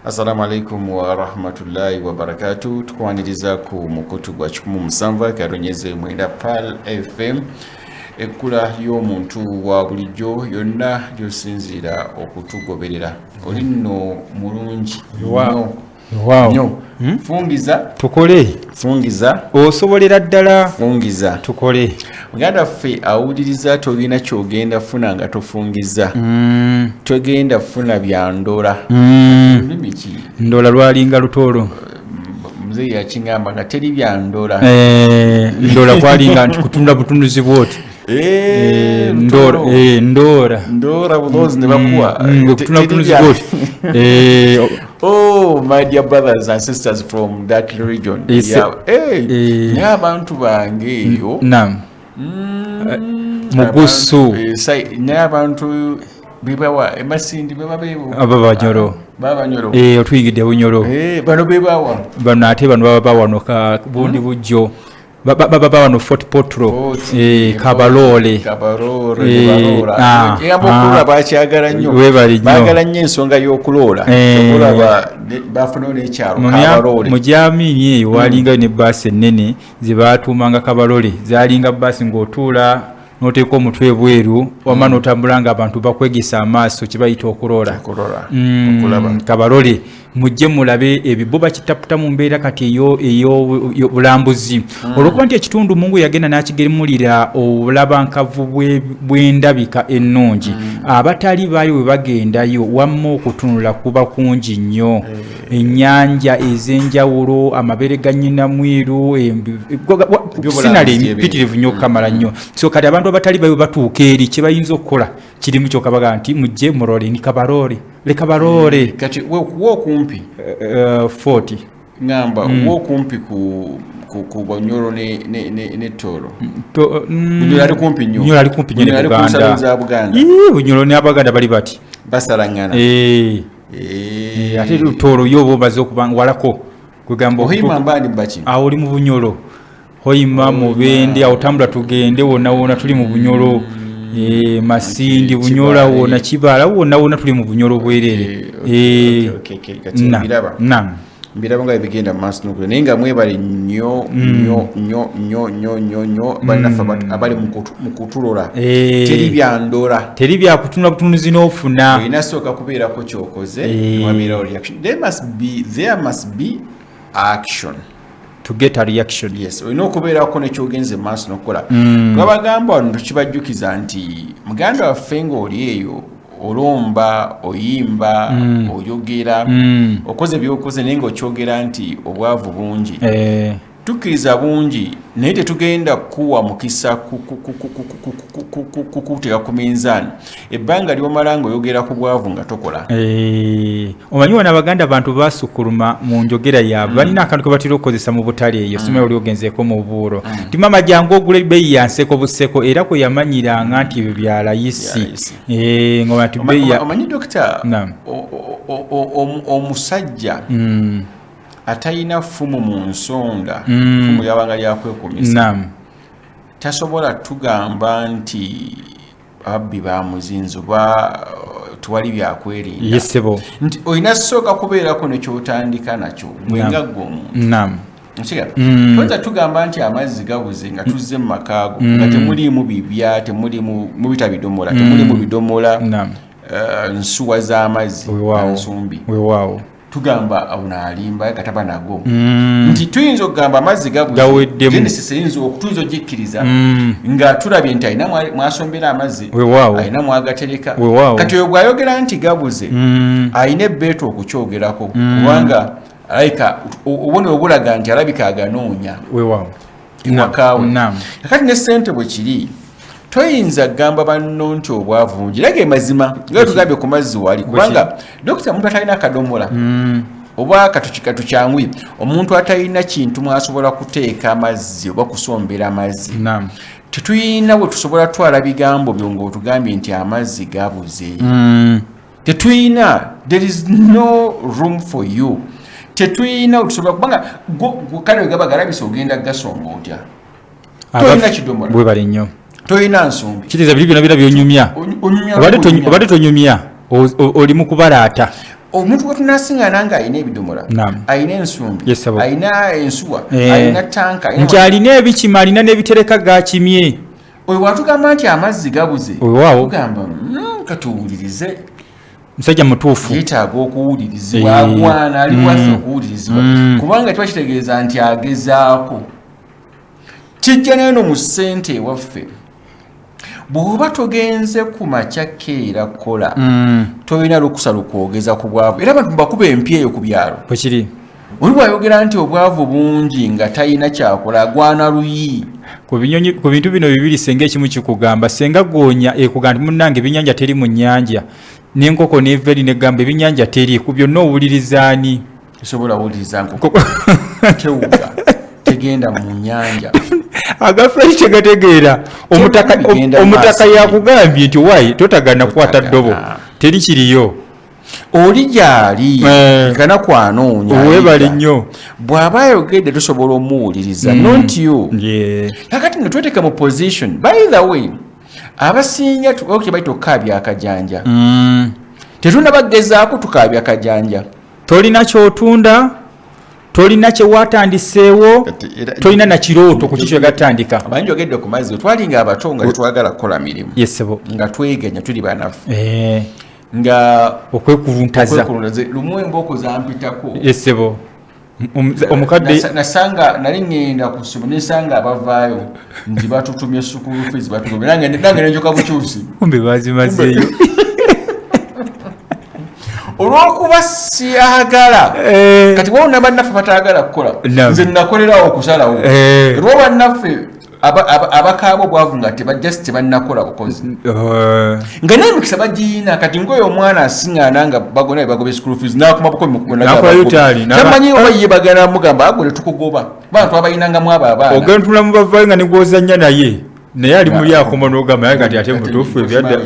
Assalamu alaikum warahmatullahi wabarakatu. Tukwaniriza ku mukutu gwa 107.9 Pearl FM, ekkula y'omuntu wa bulijjo yonna gy'osinziira okutugoberera. Oli nno mulungi nnyo nnyo. Fungiza. Tukole. Fungiza. Osobolera ddala. Fungiza. Tukole. Muganda waffe awuliriza, tolina kyogenda funa nga tofungiza. Togenda funa byandora. Lulimi ki? Ndola lwalinga Lutooro. Muzeeyi yakiŋŋamba nga teri byandora. Eh, ndola kwalinga nti kutunda butunduzi bwoti. Eh, Ndora. Lutooro. Ndora. Ndora bulozi ne bakuwa. Kutunda Teri butunduzi bwoti. Oh, my dear brothers and sisters from that region. Yeah. Hey, naye abantu bange eyo. Naam. Mugusu. Naye abantu bebawa emasindi beba bebo. Aba Banyoro. Baba Banyoro. Eh, otuyigidde Bunyoro. Eh, bano bebawa. Bano ate bano baba bawano ka bundi bujjo. Baba wano Fort Portal. Fort, Kabalole. Kabalole, Kabalora. Ekigambo okuloola bakyagala nnyo. Webale nnyo. Baagala nnyo ensonga y'okuloola. Okulaba bafunayo n'ekyalo Kabalole. Mu Gyamini eyo walingayo ne baasi ennene ze baatuumanga Kabalole. Zaalinga baasi ng'otuula n'oteeka omutwe ebweru wamma n'otambula ng'abantu bakwegesa amaaso, kye bayita okuloola. Okuloola. Okulaba. Kabalole, mujje mulabe ebyo bakitaputa mu mbeera kati eyo bulambuzi, olwokuba nti ekitundu Mungu yagenda n'akigemulira obulabankavu bw'endabika ennungi. Abatali baayo bwe bagendayo, wamma okutunula kuba kungi nnyo, ennyanja ez'enjawulo, amabeere ga nnyina mwiru, Ebyobulambuzi sinale ebyo. mpitirivu nnyo okukamala nnyo. So kati abantu abatali bayo batuuka eri, kye bayinza okukola kirimu kyokka, baga nti mujje mulole, ni Kabalole, leka balole. Kati we okumpi 40. Ngamba we okumpi ku Banyoro ne Tooro. Bunyoro ali kumpi nnyo. Bunyoro ali kumpi nnyo ne Bunyoro ali ku Buganda. nsalo za Buganda. Ii, Bunyoro n'Abaganda bali bati. Basalaŋŋana. Ate Tooro yo oba omaze okuba walako, kwegamba Hoima mbandi baki. Awo oli mu Bunyoro, Hoima, Mubende, awo tambula tugende wonna wonna tuli mu Bunyoro. Masindi, Bunyoro, Kibaale. Wonna Kibaala, wonna wonna tuli mu Bunyoro bwerere. Okay, kati mbiraba. Mbiraba nga bigenda mu maaso n'okula, naye nga mwebale nnyo nnyo nnyo nnyo nnyo nnyo nnyo bannaffe abali mu kutulola. Teri byandora. Teri byakutunula butunuzi n'ofuna. Olina sooka kubeerako kyokoze, wabeerawo reaction. There must be action to get a reaction. Yes, olina okubeerako nekyogenze mu maaso n'okukola. Twabagamba wano, tukibajjukiza nti muganda waffe ng'oli eyo olomba, oyimba, oyogera, okoze byokoze, naye ng'okyogera nti obwavu bungi. Tukkiriza bungi, naye tetugenda kuwa mukisa kukuteeka ku minzaani ebbanga lyomala ng'oyogera ku bwavu nga tokola. Omanyi wano Abaganda bantu basukuluma mu njogera yaabwe, balina akantu ke batera okukozesa mu butale eyo. Simanyi oli ogenzeeko mu buuro nti mama jangu ogula ebbeeyi yanseko buseko, era kwe yamanyiranga nti ebyo bya layisi. Bya layisi. Ng'oba nti bbeeyi Omanyi dokita, Naam. omusajja atalina ffumu mu nsonda, ffumu lyabanga lyakwekumisa, tasobola tugamba nti ababbi bamuzinzi oba tewali byakwerinda. Ye ssebo. Nti olina sooka kubeerako nekyotandika nakyo gwenga ggwe omuntu. Nkiga? Toyinza tugamba nti amazzi gabuze nga tuzze mu makaago nga temuliimu bibya, temulimu mubita bidomola, temulimu bidomola, nsuwa z'amazzi na nsumbi. Tugamba ono alimba kataba nago. Nti tuyinza okugamba amazzi gabuze. Gaweddemu. Genesis eyinza tuyinza ogikkiriza nga tulabye nti alina mwasombera amazzi, alina mwagatereka. Kati oyo bw'ayogera nti gabuze, alina ebbeetu okukyogerako, kubanga alabika obubonero obulaga nti alabika aganoonya ewakaawe. Kakati ne ssente bwe kiri, toyinza kugamba banno nti obwavu bungi, era ge mazima nga tugambye ku mazzi wali, kubanga dokita, omuntu atalina kadomola oba katukyanguye, omuntu atalina kintu mwasobola kuteeka amazzi oba kusombera amazzi, tetuyina bwe tusobola twala bigambo byo ng'otugambye nti amazzi gabuze. Tetuyina, there is no room for you. Tetuyina wetusobola, kubanga kale we gaba galabisa ogenda gasomba otya? Tolina kidomola. Bwebale nnyo. Tolina nsumbi. Kitegeeza biri byonna bira byonyumya. Onyumya Obadde onyumya. Obadde tonyumya, oli mu kubalaata. Omuntu gwe tunasiŋŋana nga alina ebidomola, alina ensumbi, alina ensuwa, alina tanka, nti alina ebikima, alina n'ebitereka gakimye, oyo watugamba nti amazzi gabuze, tugamba katuwulirize. Musajja mutuufu, yeetaaga okuwulirizibwa, agwana ali waffe okuwulirizibwa, kubanga kiba kitegeeza nti agezaako. Kijja neeno mu ssente ewaffe, bw'oba togenze ku makya keera kukola, tolina lukusa lukwogeza ku bwavu. Era abantu bakuba empya eyo ku byalo. Bwekiri. Oli bw'ayogera nti obwavu bungi nga talina kyakola, agwana luyi. Ku bintu bino bibiri, senga ekimu kikugamba, senga goonya ekugamba nti munnange ebyennyanja teri mu nnyanja, n'enkoko n'eva eri negamba ebyennyanja teri, ku byonna owulirizaani? Tosobola wuliriza nkoko, tewuga, tegenda mu nnyanja. Agafresh tegategeera. Omutaka yakugambye nti wayi totagana kukwata ddobo, teri kiriyo. Oli gyali kana kwanoonya, webale nnyo. Bw'aba ayogedde tusobola omuwuliriza, not you. Kakati nga tweteeka mu position, by the way, abasinga kye bayita okukaabya akajanja, tetunnabagezaako tukaabya kajanja. Tolina kyotunda, tolina kyewatandiseewo, tolina nakirooto ku kikyo gatandika. Amanyi njogedde ku mazzi, twalinga abato nga tetwagala kukola mirimu. Yesebo. Nga twegenya, tuli banafu, nga okwekuluntaza. Lumu embooko zampitako. Yesebo. Omukadde nasanga nali ngenda ku ssomero, nesanga abavaayo nti batutumye school fees, batugobye, nange nenjoka bukyusi. Kumbe bazimazeeyo. Olw'okuba siyagala. Kati wona bannaffe bataagala kukola, nze nakolerawo okusalawo. Olwo bannaffe abakaaba obwavu nga just tebannakola bukozi, nga n'emikisa bagiyina. Kati ngaoyo omwana asiŋŋaana nga bagona bagoba school fees, nakuma bukomi, tamanyi oba ye bagenda mugamba agwe tetukugoba, bana twabayinangamu abo abaana. Ogentula mu bavayo nga negwozanya naye naye ali muli akoma n'ogamba naye kati ate mutuufu ebyadda.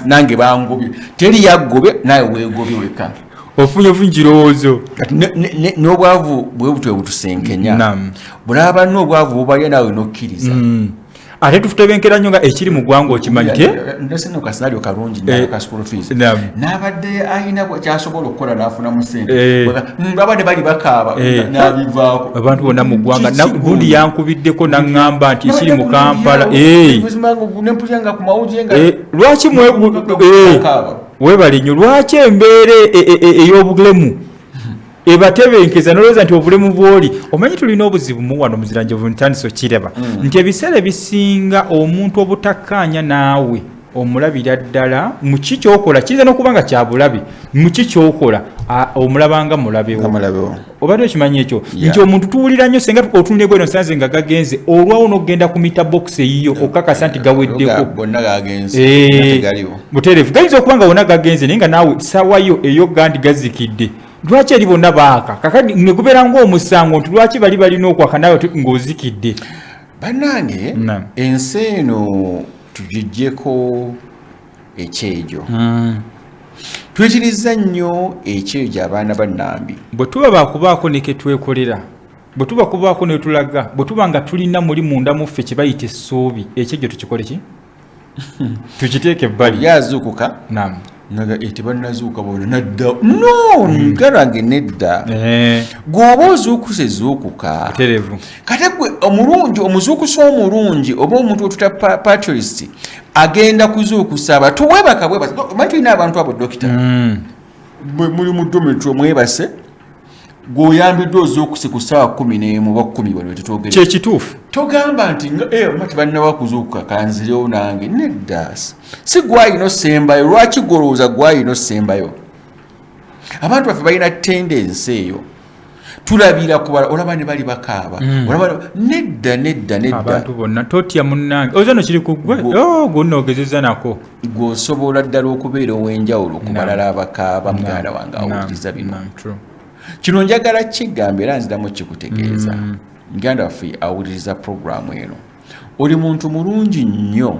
Nange bangobye, teri yaggobye, nawe weegobye weka. Ofunye ofunye kirowoozo. Kati n'obwavu bwe butwe butusenkenya, bulaba n'obwavu bubalya naawe n'okkiriza. Ate tutebenkera nnyo nga ekiri mu ggwanga okimanyi te ndese kascenario kalungi ka school fees, n'abadde alina kyasobola okukola n'afunamu ssente, babadde bali bakaaba, n'abivaako. Abantu bonna mu ggwanga gundi yankubiddeko n'aŋŋamba nti ekiri mu Kampala nempulira nga ku mawulire nga lwaki weebale nnyo, lwaki embeera ey'obulemu ebatebenkeza nolowooza nti obulemu bwoli. Omanyi tulina obuzibu mu wano muziranjovu, ntandise okiraba nti ebiseera ebisinga omuntu obutakkaanya naawe omulabira ddala muki kyokola, kiyinza n'okuba nga kyabulabe muki kyokola, omulabanga mulabewo. Obadde okimanyi ekyo nti omuntu tuwulira nnyo senga otunula egweno nsanze nga gagenze, olwawo n'okugenda ku meter box eyiyo okakasa nti gaweddeko butereevu. Gayinza okuba nga wonna gagenze, naye nga naawe sawayo eyo gandi gazikidde. Lwaki eri bonna baaka? Kakati ne gubeera ng'omusango nti lwaki bali balina okwaka naawe ng'ozikidde. Bannange, ensi eno tugiggyeko ekyejo. Tuyitiriza nnyo ekyejo abaana bannambi. Bwe tuba bakubaako ne ketwekolera, bwe tuba kubaako ne tulaga, bwe tuba nga tulina muli munda muffe kye bayita essuubi, ekyejo tukikole ki? Tukiteeke ebbali. Yazuukuka naga tebannazuuka bona nadda no muganda nedda. Gweoba ozuukuse, zuukuka. Kate gwe omulungi, omuzuukusa omulungi oba omuntu otuta patriot agenda kuzuukusa abantu. Webaka bwebase, omanyi tulina abantu abo, dokita, muli mu dormitory mwebase, gweoyambiddwa ozuukuse ku ssaawa 11 oba 10 bano wetutwogere. Kyekituufu. Togamba nti ma tebannaba kuzuukuka kanzirewo nange, nedda, si gwalina osembayo. Lwaki gwolowooza gwalina osembayo? Abantu baffe balina tendency eyo, tulabira kubala, olaba ne bali bakaaba. Olaba nedda, nedda, nedda. Abantu bonna totya munnange, oza no kiri ku ggwe, gwonna ogezezza nako. Gweosobola ddala okubeera ow'enjawulo ku balala abakaaba. Muganda wange awuliriza bino, kino njagala kigamba era nziramu kikutegeeza. Muganda waffe awuliriza puroguramu eno, oli muntu mulungi nnyo,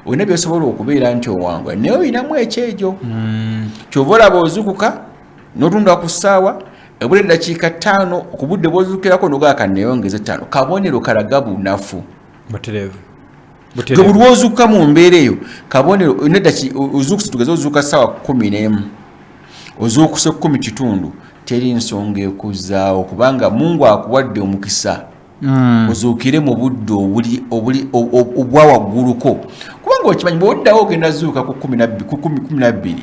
olina byosobola okubeera nti owangula, naye olinamu ekyejo. Kyova olaba ozukuka n'otunda ku ssaawa ebula eddakiika 5 ku budde bwozukirako, nogaa kaneyongeza 5, kabonero kalaga bunafu. Gwe buli lwozuukuka mu mbeera eyo kabonero. Ozuukuse, tugeze ozuuka ssaawa 11. Ozuukuse 10:15, teri nsonga ekuzaawo, kubanga Mungu akuwadde omukisa ozuukire mu budde obuli obwa wagguluko, kubanga okimanyi bw'oddawo ogenda zuuka ku 12,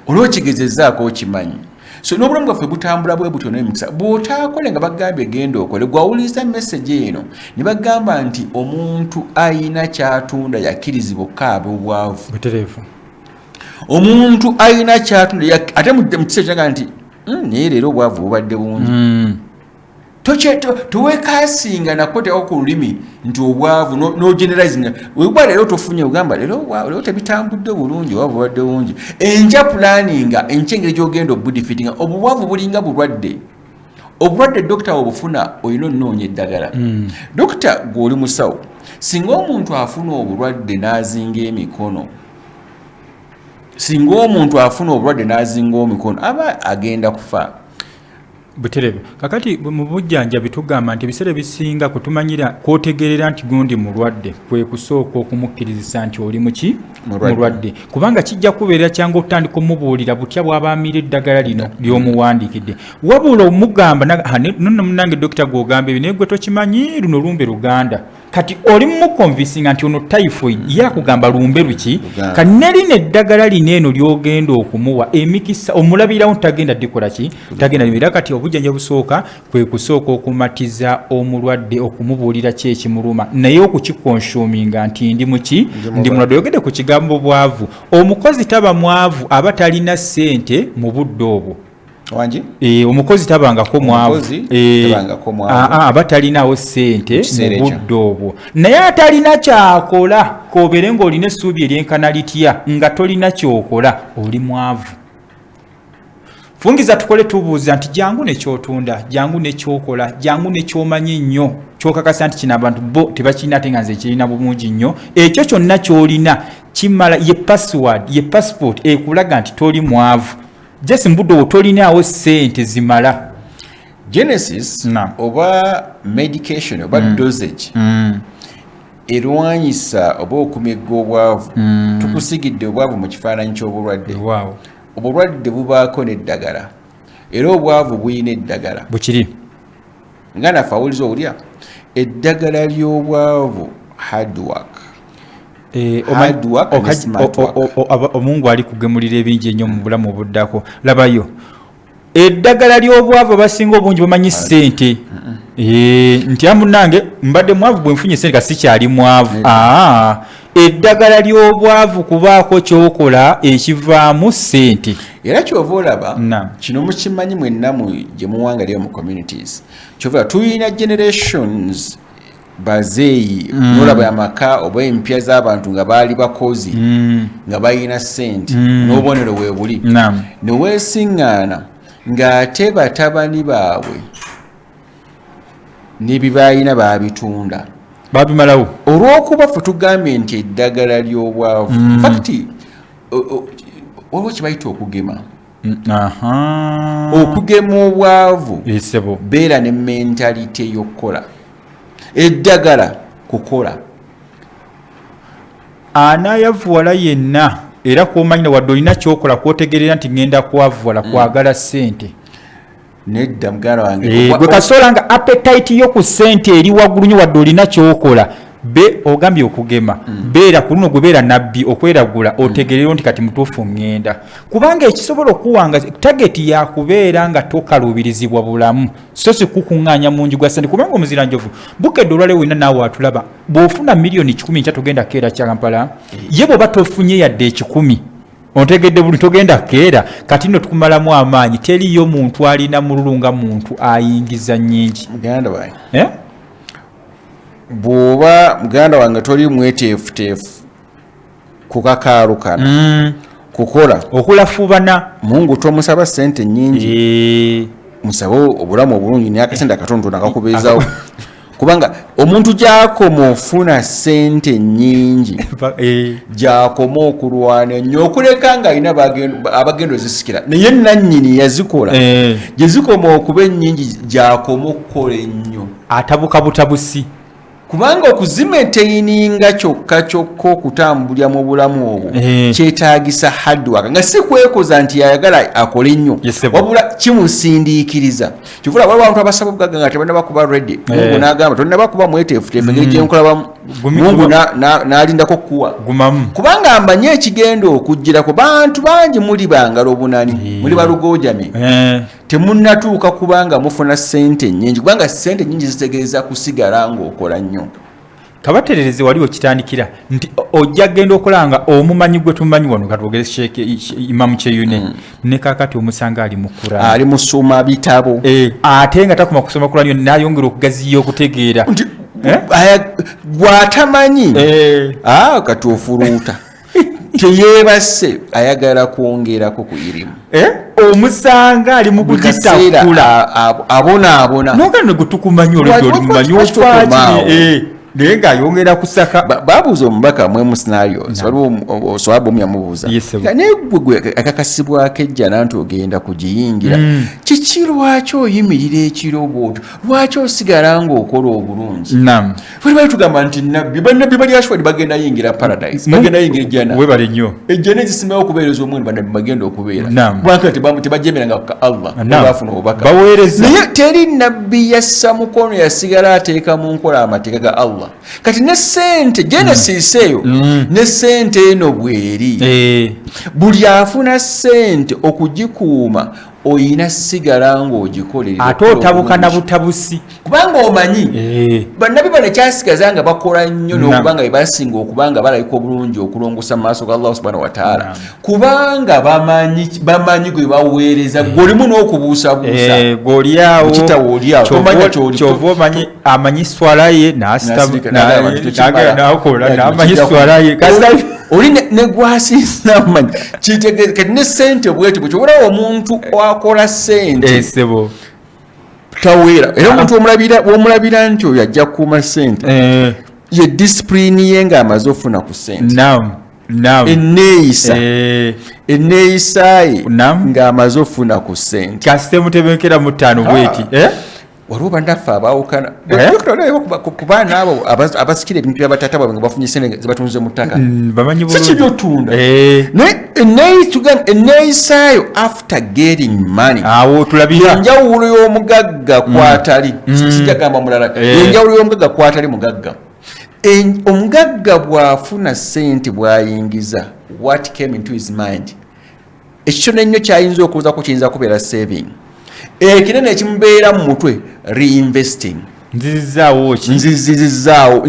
olwokigezezaako okimanyi. So n'obulamu bwaffe butambula bwe butyo n'emikisa. Bw'otaakole nga bagambye genda okole, gwawuliriza message eno ne bagamba nti omuntu ayina kyatunda yakkirizibwa okukaaba obwavu. Omuntu ayina kyatunda, ate mu kiseera kyaga nti naye leero obwavu bubadde bungi. Towekasinga nakuteekako ku lulimi nti obwavu, nogeneralizinga. Wekuba leero tofunye, ogamba leero tebitambudde bulungi, obwavu bubadde bungi. Enja pulaninga enkya engeri gyogenda obudefeatinga. Obwavu bulinga bulwadde. Obulwadde dokita obufuna olina onoonya eddagala. Dokita gw'oli musawo, singa omuntu afuna obulwadde n'azinga emikono, singa omuntu afuna obulwadde n'azinga emikono, aba agenda kufa. Butereevu. Kakati mu bujjanjabi tugamba nti ebiseera ebisinga kutumanyira kwotegerera nti gundi mulwadde kwe kusooka okumukkirizisa nti oli muki? Mulwadde, kubanga kijja kubeera kyangu okutandika omubuulira butya bw'abaamira eddagala lino ly'omuwandiikidde, wabula omugamba nonno munnange dokita gw'ogamba ebyo naye gwe tokimanyi, luno lumbe luganda. Kati oli mukonvisinga nti ono typhoid, ye akugamba lumbe luki? Kati nerino eddagala lino eno lyogenda okumuwa emikisa omulabirawo nti tagenda dikola ki, tagenda. Era kati obujjanja busooka kwe kusooka okumatiza omulwadde, okumubuulira ki ekimuluma, naye okukikonsuminga nti ndi muki, ndi mulwadde. Oyogedde ku kigambo bwavu. Omukozi taba mwavu, aba talina ssente mu budde obwo. Wangi? Omukozi tabangako mwavu, aba talinawo ssente mu budde obwo. Naye atalina kyakola, kobeere ng'olina essuubi eryenkana litya, nga tolina kyokola, oli mwavu. Fungiza tukole, tubuuza nti jangu nekyotunda, jangu nekyokola, jangu nekyomanyi ennyo, kyokakasa nti kino abantu bo tebakirina ate nga nze kirina bulungi nnyo. Ekyo kyonna kyolina kimala, ye password, ye passport ekulaga nti toli mwavu. Jesi mbudde obwo tolinaawo ssente zimala. Genesis oba medication oba dosage erwanyisa oba okumegga obwavu. Tukusigidde obwavu mu kifaananyi ky'obulwadde. Obulwadde bubaako n'eddagala, era obwavu bulina eddagala. Bukiri. Nga naffe awuliza owulya eddagala ly'obwavu, hard work. Omungu ali kugemulira ebingi ennyo mu bulamu obuddako. Labayo eddagala ly'obwavu, abasinga obungi bamanyi ssente, nti amunange mbadde mwavu, bwe nfunye ssente kasi sikyali mwavu. Eddagala ly'obwavu kubaako kyokola ekivaamu ssente. Era kyova olaba kino mukimanyi mwenna gye muwangalira mu communities, kyova tulina generations bazeeyi, nolaba amaka oba empya z'abantu nga baali bakozi, nga balina ssente, n'obubonero bwe buli neweesiŋŋaana ng'ate batabani baabwe n'ebibalina babitunda. Babimalawo. Olw'okuba ffe tugambye nti eddagala ly'obwavu, infact waliwo kibayita okugema. Okugema obwavu, beera ne mentality y'okukola. Eddagala kukola. Anaayavuwala yenna, era kwomanyina wadde olina kyokola kwotegerera nti ngenda kwavuwala, kwagala ssente. Nedda muganda wange. Gwe kasobola nga appetite yo ku ssente eri waggulu nnyo, wadde olina kyokola, be ogambye okugema, beera ku luno gwe beera nabbi okweragula, otegererewo nti kati mutuufu ŋŋenda, kubanga ekisobola okuwanga target yakubeera nga tokaluubirizibwa bulamu, so si kukuŋŋaanya mungi gwa ssente. Kubanga omuziranjovu bukedde olwaleero wenna naawe atulaba, bw'ofuna 100,000,000 nkya togenda keera Kyampala. Ye bw'oba tofunye yadde 100, ontegedde buli togenda keera. Kati nno tukumalamu amaanyi. Teriyo muntu alina mululu nga muntu ayingiza nnyingi. Muganda wange, bw'oba muganda wange toli mweteefuteefu kukakaalukana kukola, okulafubana, Mungu tomusaba ssente nnyingi, musabe obulamu obulungi naye akasente akatonotono akakubeezawo, kubanga omuntu gyakoma ofuna ssente nnyingi, gyakoma okulwana ennyo okuleka nga alina abagenda ozisikira, naye nannyini yazikola. Gye zikoma okuba ennyingi, gyakoma okukola ennyo. Atabuka butabusi. Kubanga okuzimaintaininga kyokka kyokka okutambulira mu bulamu obwo kyetaagisa hard work, nga si kwekoza nti yayagala akole nnyo, wabula kimusindiikiriza. Kivula waliwo abantu abasaba obugagga nga tebannaba kuba ready. Mungu n'agamba, tonnaba kuba mweteefuteefu engeri gyenkulabamu. Mungu n'alindako kukuwa, kubanga amanyi ekigenda okujjirako. Bantu bangi muli bangalo bunani, muli balugojamye, temunnatuuka kubanga mufuna sente nnyingi, kubanga sente nnyingi zitegeeza kusigala ng'okola nnyo. Kabaterereze wali okitandikira nti ojja genda okola nga omumanyi gwe tumanyi wano, katwogere Sheikh Imamu Kyeyune, ne kakati omusanga ali mu Kurani, ali musoma bitabo, ate nga takoma kusoma Kurani, n'ayongera okugaziya okutegeera. Nti gw'atamanyi kati ofuruuta teyeebase, ayagala kwongerako ku irimu. Omusanga ali mu kugitakula, abonaabona. Nogano gwe tukumanyi, olwedde oli mumanyi ofaaki, naye ng'ayongera kusaka. Babuuza omubaka mwemu scenarios, waliwo swaba omu yamubuuza, naye gwe akakasibwako ejjana nti ogenda kugiyingira, kiki lwaki oyimirira ekiro bwotyo? Lwaki osigala ng'okola obulungi? Bali bali tugamba nti nabbi, bannabbi bali ashwadi bagenda yingira paradise, bagenda yingira ejjana. Webale nnyo. Ejjana ezisingawo okubeereza omuwendo bannabbi bagenda okubeera, kubanga tebajemeranga ka Allah, bafuna obubaka, baweereza. Naye teri nabbi yassa mukono, yasigala ateeka mu nkola amateeka ga Allah. Kati ne sente Genesis eyo, ne sente eno bweri, buli afuna sente okugikuuma oyina sigala ng'ogikolerera, ate otabuka na butabusi, kubanga omanyi bannabi bano ekyasigaza nga bakola nnyo n'okubanga be basinga okubanga balabika obulungi okulongosa mu maaso ga Allah subhanahu wataala, kubanga bamanyi gwe baweereza. Gwe olimu n'okubuusabuusa. Gwoliawo. Kitaawo oliawo, tomanya kyoli. Kyova omanyi amanyi swala ye nakola, namanyi swala ye. Oli ne gwasinza amanyi kitegeeza. Kati ne sente bweti bwe kyobulawo, omuntu akola sente sebo taweera. Era omuntu omulabira nti oyo ajja kukuuma sente, ye discipline ye ng'amaze ofuna ku sente, enneeyisa ye ng'amaze ofuna ku sente. Kasite mutebenkera mu ttaano bweti. Waliwo bannaffe abaawukana ku baana abo abasikira ebintu bya bataata baabwe nga bafunye sente zebatunze mu ttaka. Si kibi otunda, naye enneeyisaayo after getting money, awo tulabira enjawulo y'omugagga kwatali, sijja gamba mulala, enjawulo y'omugagga kwatali mugagga. Omugagga bw'afuna sente bw'ayingiza, what came into his mind, ekitono ennyo kyayinza okuwozako kiyinza kubeera saving, ekinene ekimubeera mu mutwe reinvesting. Nzizizaawo ki? Nzizizaawo,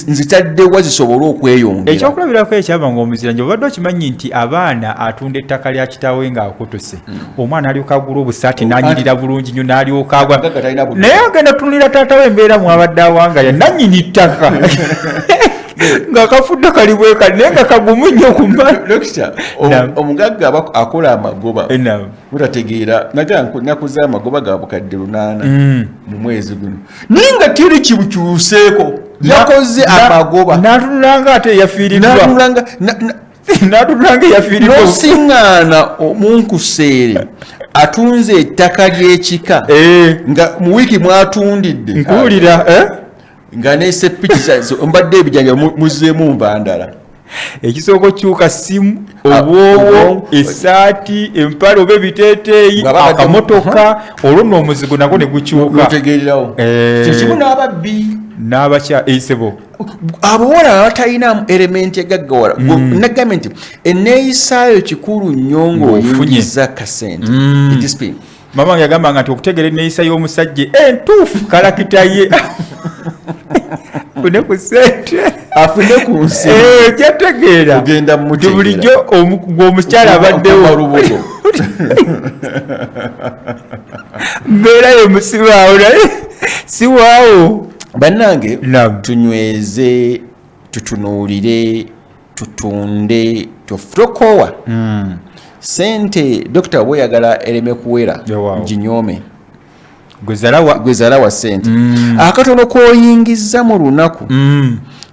nzitaddewa zisobole okweyongera. Ekyokulabirako ekyaba nga omuzira nje, obadde okimanyi nti abaana atunda ettaka lya kitaawe ng'akutuse, omwana alyoka agula obusaati n'anyirira bulungi nnyo n'alyoka agwa, naye agenda tunulira taata we embeera mwabadde awangaya nannyini ttaka nga kafudde kali bwekali, naye nga kagumu nnyo kuma. Omugagga akola amagoba mutategeera, nakuza amagoba ga 800 mu mwezi guno, naye nga teri kibukyuseeko, yakoze amagoba. Natunulanga ate eyafiiriddwa, natunulanga eyafiiriddwa. Nosiŋŋaana omunkuseere atunze ettaka ly'ekika nga mu wiiki mwatundidde. Nkuwulira. Nga nesepiki mbadde ebijanja muzeemu nva ndala. Ekisooka okyuka simu, obwowo, esaati, empale oba ebiteeteeyi, akamotoka, olwo nno omuzigo nagwo ne gukyuka. Otegererawo kyekimu n'ababbi. N'abakya esebo. Abawala abatalinamu element egaggawala, nagambye nti enneeyisaayo kikulu nnyo ng'oyingiza kasente, discipline. Mama wange yagambanga nti okutegeera enneeyisa y'omusajja entuufu, character ye, afune ku sente. Afune ku nsi. Kyategeera. Ogenda. Nti bulijjo gwe omukyala abaddewo lubuto. Mbeera ye musibaawo, naye siwaawo. Bannange, tunyweze, tutunuulire, tutunde, tokoowa sente. Dokita, oba oyagala ereme kuwera, ginyoome. Gwezalawa. Gwezalawa sente. Akatono koyingiza mu lunaku,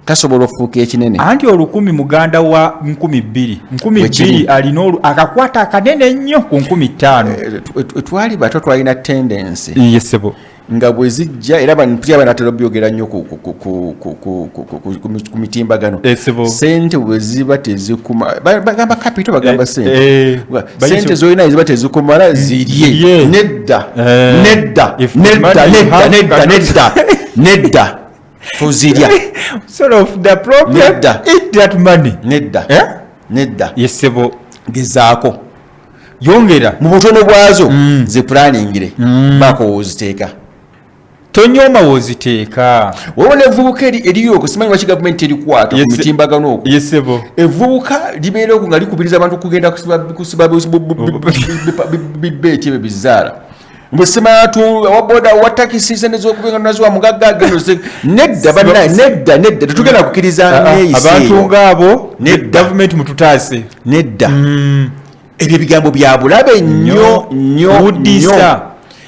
Kasobola okufuuka ekinene. Anti 1,000 muganda wa 2,000, 2,000 alina akakwata akanene ennyo ku 5,000. Twali bato, twalina tendency Yesebo. nga bwe zijja, era mpulira banatera obyogera nnyo ku mitimbagano. Esebo. Sente bwe ziba tezikuma, bagamba capital, bagamba sente Bayinza- sente zolina ziba tezikumala, zirye. Zirye. Nedda, nedda, If the nedda, money you nedda, have nedda, cannot- nedda, nedda, tozirya. Sort of the problem. Nedda. Eat that money. Nedda. Eh? Nedda. Yesebo. Gezaako. Yongera. Mu butono bwazo ziplaningire, baako woziteeka. Tonyooma woziteeka. Waliwo nevubuka eriyo okwo, simanyi lwaki gavumenti terikwata ku mitimbagano okwo. Yesebo. Evvubuka libeera okwo nga likubiriza abantu kugenda kusiba bibeeti ebyo bizaala bwesimatu wa boda, wa takisi, sente zokubenga naziwa mugagga agenda nedda bannaye, nedda, nedda, tetugenda kukkiriza neeyisa Abantu eyo. ngaabo, Nedda. gavumenti mututaase. Nedda, ebyo ebigambo bya bulabe nnyo nnyo Kuwuddisa. nnyo,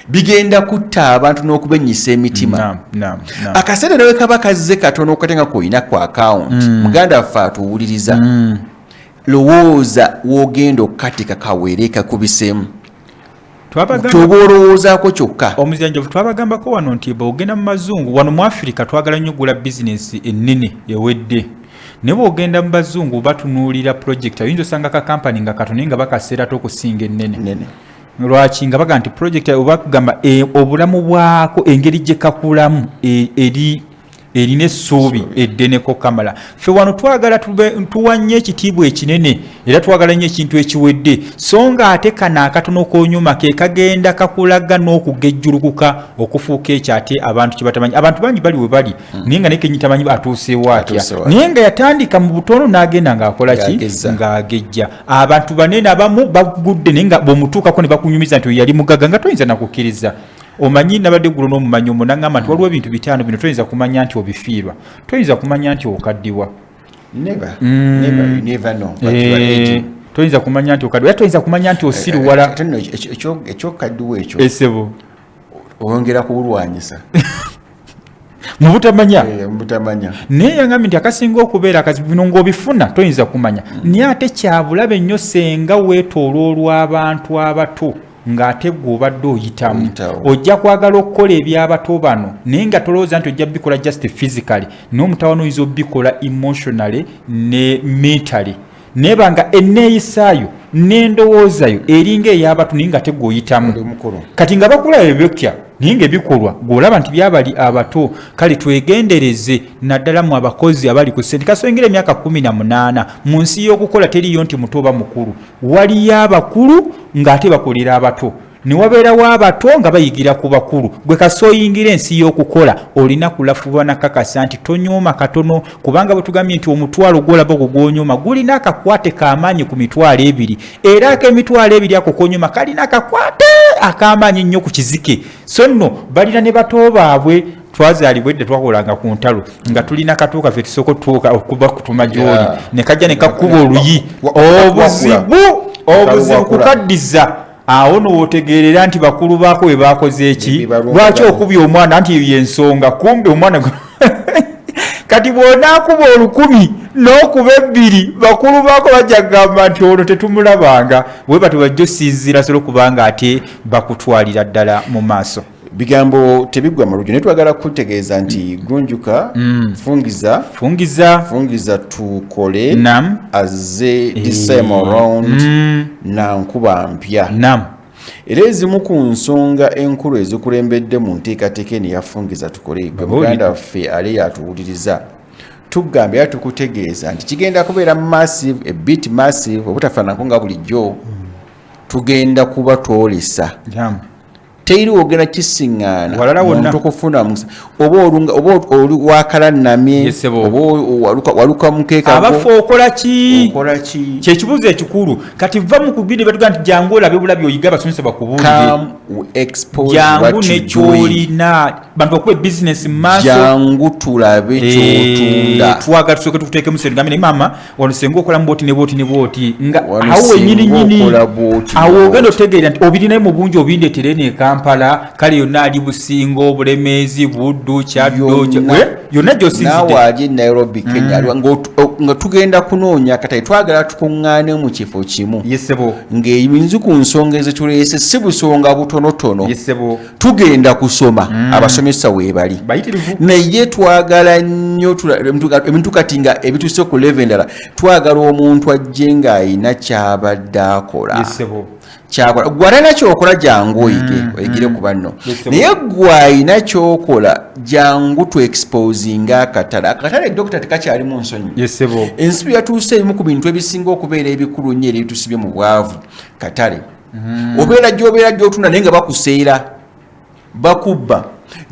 bigenda kutta abantu n'okubenyisa emitima. Naam, naam, naam. Akaseera nawe kaba kazze katono okate nga koyina ku akawunti, muganda waffe atuwuliriza, lowooza wogenda okukatika kawere kakubisemu. Twabagamba Kyoba olowoozaako kyokka. Omuzanjovu, twabagambako wano nti bw'ogenda mu mazungu, wano mu Afirika twagala nnyo ogula bizinesi ennene ewedde, naye bw'ogenda mu bazungu batunuulira project. Oyinza osanga ka kampani nga katono naye nga bakaseerate okusinga ennene. Nene. Lwaki? Nga baga nti project oba kugamba obulamu bwako, engeri gye kakulamu eri erina essuubi eddeneko kamala. Ffe wano twagala tuwa nnyo ekitiibwa ekinene, era twagala nnyo ekintu ekiwedde, so nga ate kano akatono k'onyuma ke kagenda kakulaga n'okugejjulukuka okufuuka ekyo ate abantu kye batamanyi. Abantu bangi bali we bali, naye nga naye kenyi tamanyi atuuseewo atya. Atuusewo atya. Naye nga yatandika mu butono n'agenda ng'akola ki? Ng'agezza. Ng'agejja. Abantu banene abamu bagudde, naye nga bw'omutuukako ne bakunyumiza nti oyo yali mugagga, nga toyinza nakukkiriza. Omanyi nabadde eggulo n'omumanyi omu, naŋŋamba nti waliwo ebintu bitaano bino toyinza kumanya nti obifiirwa, toyinza kumanya nti okaddiwa. Never, never, you never know, but you are aging. Toyinza kumanya nti okaddiwa, era toyinza kumanya nti osiruwala. Ate nno ekyokaddiwa ekyo Esebo. oyongera kubulwanyisa. Mu butamanya. Mu butamanya. Naye yangambye nti akasinga okubeera akazibu, bino ng'obifuna toyinza kumanya, naye ate kyabulabe nnyo senga weetooloolwa abantu abato ng'ate gwe obadde oyitamu. Oyitawo. Ojja kwagala okukola ebyabato bano, naye nga tolowooza nti ojja bikola just physically, naye omutawaana oyinza obikola emotionally ne mentally, naye nga enneeyisaayo n'endowoozayo eringa ey'abato, naye nga te gwe oyitamu. Oli mukulu. Kati nga bakula ebyokkya, naye ngaebikolwa gweolaba nti byabali abato. Kale twegendereze, naddala mu abakozi abali ku sente. Kasongera emyaka 18 mu nsi y'okukola, teriyo nti muto oba mukulu. Waliyo abakulu ng'ate bakolera abato, ne wabeerawo abato nga bayigira ku bakulu. Gwe kasi oyingira ensi y'okukola, olina kulafuba nakakasa nti tonyooma katono, kubanga bwe tugambye nti omutwalo gwolaba ogwo gwonyooma gulina akakwate k'amaanyi ku 20,000, era ak'emitwalo 2 ako konyooma kalina akakwate ak'amaanyi nnyo ku kizike. So nno balina ne bato baabwe. Twazaalibwa edda, twakolanga ku ntalo nga tulina katuuka ffe tusooka otuuka okuba kutuma gy'oli, ne kajja ne kakkuba oluyi. Obuzibu, obuzibu Wakula. kukaddiza awo nowootegeerera nti bakulu baako bwe bakoze eki. Ebibalunga. Lwaki okubya omwana? Nti eyo yensonga. Kumbe omwana kati bw'onaakuba 1,000 n'okuba 2, bakulu baako bajja kugamba nti ono tetumulabanga. Bwe batyo bajja osinziira solo, kubanga ate bakutwalira ddala mu maaso. Bigambo tebiggwa mu lujjo, naye twagala kutegeeza nti gunjuka, fungiza. Fungiza. Fungiza tukole. Nam. Azze this time around na nkuba mpya. Era ezimu ku nsonga enkulu ezikulembedde mu nteekateeka eno eyafungiza tukole, gwe Babuulire. muganda waffe ale yatuwuliriza, tugamba era tukutegeeza nti kigenda kubeera massive, a bit massive, obutafaananako nga bulijjo. Tugenda kuba twolesa. Teri wogenda kisiŋŋaana Walala wonna. muntu okufuna mukisa, oba olunga oba oli wakalannamye, Yes, sebo. oba waluka mukeeka. Abaffe, okola ki? Okola ki? Kyekibuuzo ekikulu. Kati va mu kubiri batugaa nti jangu olabe bulabi, oyiga, abasomesa bakubuulire. Come, we expose Jangu what you doing. nekyolina, bantu bakuba bizinesi mu maaso. Jangu tulabe kyotunda. Twagala tusooke tukuteekemu sente, gambe naye maama wano senga okola mu bwoti ne bwoti ne bwoti, nga Wano awo wenyini singa nyini okola bw'oti ne awo ogenda bw'oti. otegeera nti obirinayo mu bungi, obindeetere eno e Kampala. Kampala, kale yonna ali Busingo, Bulemeezi, Buddu, Kyaddo, yonna gy'osinzidde. Naawe ali e Nairobi, Kenya, nga tugenda kunoonya akatale, twagala tukuŋŋaane mu kifo kimu. Yesebo. Ng'ebinzu ku nsonga ezituleese si busonga butonotono. Yesebo. Tugenda kusoma, abasomesa weebali. Bayitirivu. Naye twagala nnyo ebintu kati nga ebituuse ku level endala, twagala omuntu ajje ng'ayina kyabadde akola. Yesebo. Kyakola gwe alina kyokola, jangu oyige, oyigire ku banno. Naye gwe alina kyokola, jangu tu exposinga akatale. Akatale, dokita, tekakyalimu nsonyi. Yesebo. Ensi yatuuse, ebimu ku bintu ebisinga okubeera ebikulu nnyo era ebitusibye mu bwavu katale. Obeera gyobeera gyotunda naye nga bakuseera, bakubba.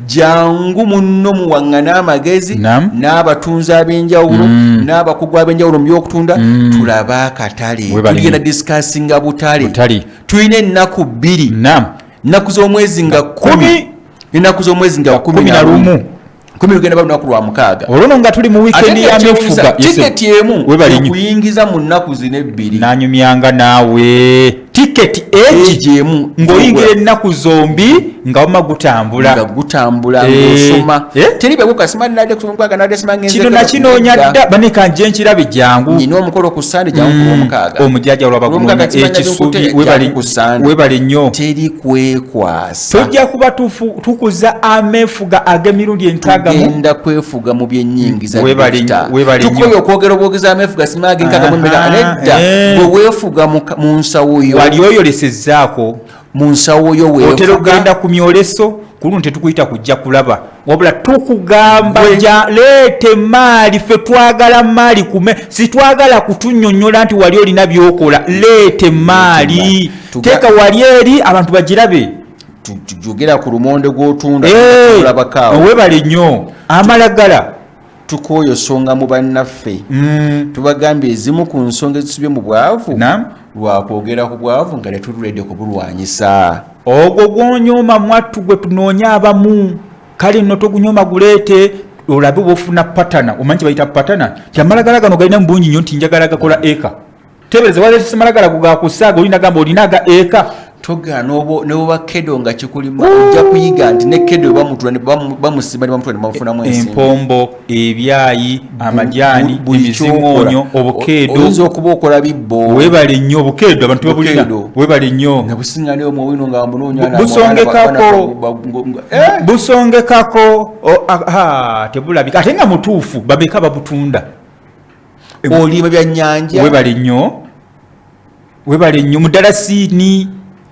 Jangu munno muwaŋŋane amagezi n'abatunzi ab'enjawulo n'abakugu ab'enjawulo mu byokutunda, tulabe akatale. Tugenda discussinga butale. Tulina ennaku 2, nnaku z'omwezi nga 10, ennaku z'omwezi nga 11, 10 lugenda ba lunaku lwa mukaaga. Olwono nga tuli mu wiikendi ya mefuga. Tiketi emu okuyingiza mu nnaku zino ebbiri. Nanyumyanga naawe, tiketi egi emu ng'oyingira ennaku zombi nga wama gutambula. Nga gutambula, ng'osoma. Teri byakukasima nadde kusoma nadde sima ngenze. Kino nakinoonya dda, banika nje nkirabe, jangu. Nina omukolo ku Sande, jangu ku Lwomukaaga. Omujjaja olwabagunonya ekisubi, webale nnyo. Teri kwekwasa. Tujja kuba tukuza ameefuga ag'emirundi 60. Tugenda kwefuga mu byennyingiza. Tukoye okwogera obwogezi ameefuga simage 64. Nedda, bwe weefuga mu nsawo yo, wali oyolesezaako mu nsawo yo. Otera okugenda ku myoleso, kuluno tetukuyita kujja kulaba, wabula tukugamba ja leeta emaali. Ffe twagala maali kume, sitwagala kutunyonyola nti wali olina byokola. Leeta emaali, teeka wali eri abantu bagirabe. Tujogera ku lumonde gw'otunda. Webale nnyo amalagala. Tukooyo songa mu bannaffe. Tubagambye ezimu ku nsonga ezisubye mu bwavu lwakwogera ku bwavu nga tetululedde kubulwanyisa. Ogwo gwonyooma mwattu gwe tunoonya abamu. Kale nno togunyooma, guleete olabe bwofuna partner. Omanyi kyebayita partner? Nti amalagala gano galina mu bungi nnyo, nti njagala gakola eka. Tebereza waleese malagala go gakusaaga, olina gamba olina aga eka. Togaa noba kedo nga kikulima, ojja kuyiga nti ne kedo bamutula bamusimba ne bamutula ne bamufunamu ensimbi. Empombo, ebyayi, amajaani, emiziŋoonyo, obukeedo. Oyinza okuba okola bibbo. Webale nnyo, obukeedo abantu babulina. Webale nnyo. Nabusinga omwowino nga munoonya. Busongekako, busongekako, tebulabika ate nga mutuufu. Babeka babutunda. Olima byannyanja. Webale nnyo, webale nnyo. Mudalasiini,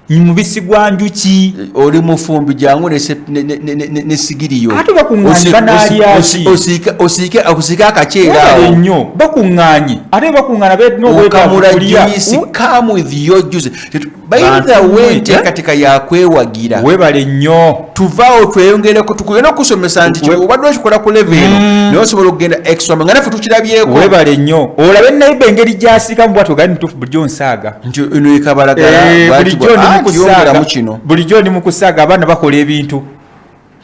mubisi gwa njuki. Oli mufumbi, jangu ne sigiriyo. Ate bakuŋŋaanye, banaalyaki? Osiike akaceera awo nnyo. Bakuŋŋaanye, ate bakuŋŋaana. Okamula juice, come with your juice. By the way, enteekateeka yakwewagira. Webale nnyo. Tuvaawo tweyongereko, tukugenda okusomesa nti obadde okikola ku level eno, naye osobola okugenda extra nga naffe tukirabyeko. Webale nnyo. Olabe naiba engeri gyasiikamu bwati, ogali mutuufu, bulijjo nsaaga. Nti eno ekabalagala. Kino bulijjo ndi mu kusaaga, abaana bakola ebintu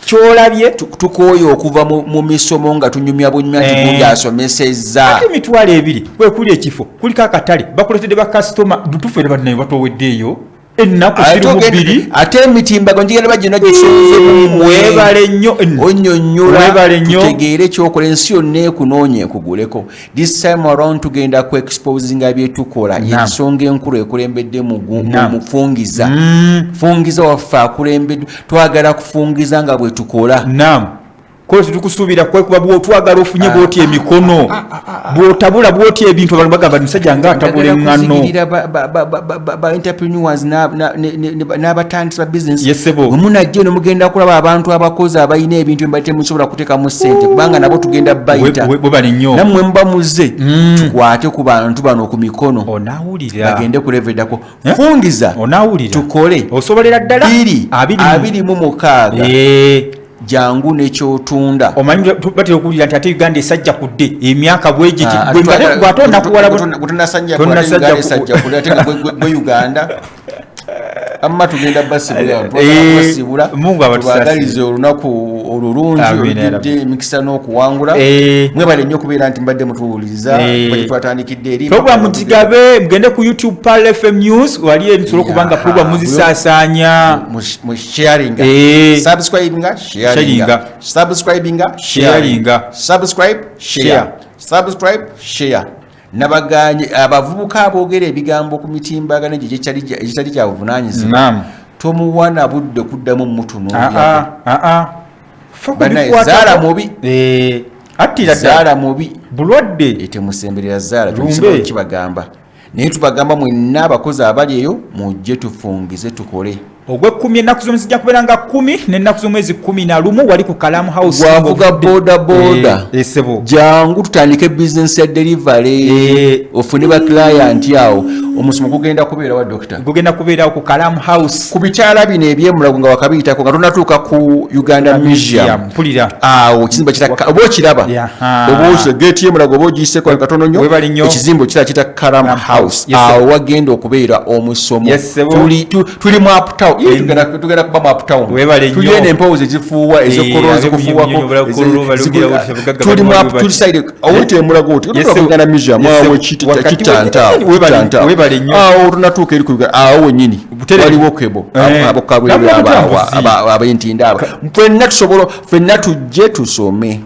kyolabye. Tukooye okuva mu misomo nga tunyumya bunyumya nti gundi asomesezza. Ate 20,000 kwekuli ekifo, kuliko akatale, bakuletedde bakasitoma butuufu, era bannaye batoweddeeyo ennaku ziri 2. Ate emitimbago ngigenda bagino gisonze. Webale nnyo. Onyonnyola. Webale nnyo. Tutegeere kyokola, ensi yonna ekunoonya ekuguleko. This time around tugenda ku exposinga byetukola. Yensonga enkulu ekulembedde mufungiza. Fungiza waffe akulembedde, twagala kufungiza nga bwe tukola. Naam, kola tetukusuubira kwekuba bwotwagala ofunye bwoti emikono, bw'otabula bwoti ebintu, abantu bagamba musajja nga atabula eŋŋano. Ba entrepreneurs n'abatandisi ba business, Yesebo. bwe munajja eno mugenda kulaba abantu abakozi abalina ebintu bye temusobola kuteekamu ssente, kubanga nabo tugenda bayita. Webale nnyo. Nammwe muba muzze, tukwate ku bantu bano ku mikono Onaawulira. bagende ku level eddako. Eh? Fungiza. Onaawulira. Tukole. Osobolera ddala. 2 20. 26. Jangu nekyotunda. Omanyi batera okuwulira nti ate Uganda esajja kudde emyaka bwegiti, gwe ate onakuwala. Gutonasajja. Tonnasajja. Ate nga gwe Uganda. Amma tugenda basibula, Mungu abatusasire. Tubagalize olunaku olulungi Amiina ya olujjudde emikisa n'okuwangula. Mwebale nnyo okubeera nti mbadde mutuwuliriza bwe twatandikidde eri. Program gigabe, mugende ku YouTube, Pearl FM News, wali musobole okuba nga program muzisaasaanya. Mu sharinga, subscribinga, sharinga, Sharinga. subscribinga, Sharinga. subscribe, share, Share. subscribe, share. Nabaganye abavubuka aboogera ebigambo ku mitimbagano egyo egitali kya buvunaanyizibwa, tomuwa na budde kuddamu mutunuulira. Ah, ah, ah. Fa ku Bannaye, bikwatako. zaala mubi. Attira ddala. Zaala mubi. Bulwadde. Temusemberera zaala. Lumbe. Tukisobola kibagamba, naye tubagamba mwenna abakozi abali eyo, mujje tufungize tukole. Ogwekumi, ennaku z'omwezi zijja kubeera nga 10 n'ennaku z'omwezi 11, wali ku Kalamu House. Gwavuga boda boda, Esebo. Jangu tutandike bizinesi ya delivery, ofune ba client awo. Omusomo gugenda kubeera wa, dokita? Gugenda kubeerawo ku Kalamu House. Ku bikyala bino ebyemulago nga wakabiyitako nga tonatuuka ku Uganda Museum. Mpulira. Awo kizimbe kita oba okiraba, oba okira geeti y'emulago oba ogiyiseko katono nnyo. Webale nnyo. Ekizimbe okira kita Kalamu House. Yes, sir. Awo wagenda okubeera omusomo. Yes, sir. Tuli mu uptown. Tugenda kuba mu uptown. Webale nnyo. Tuli eno empewo zezifuuwa, ezekolo zikufuuwako. Ab'ebinyonyi, balakololo, balugira butya, abagagga Tuli mu bali up tuli side awuyita emulago oti Yes, otuuka ku sir. Uganda Museum. Yes, sir. Awo Wakati kitanta awo, webale webale nnyo. Awo tunatuuka eri ku Uganda awo wennyini. Butereevu. Waliwo kebo abokabweru, Nabula butambuzi. ab'entinda abo. Ffenna tusobola, ffenna tujje tusome,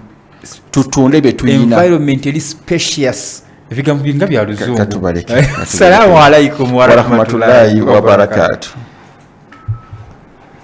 tutunde bye tuyina. Environment eri spacious. Ebigambo binga bya luzungu. Katubaleke. Salaamu alaikum warahmatullahi warahmatullahi wabarakatuh.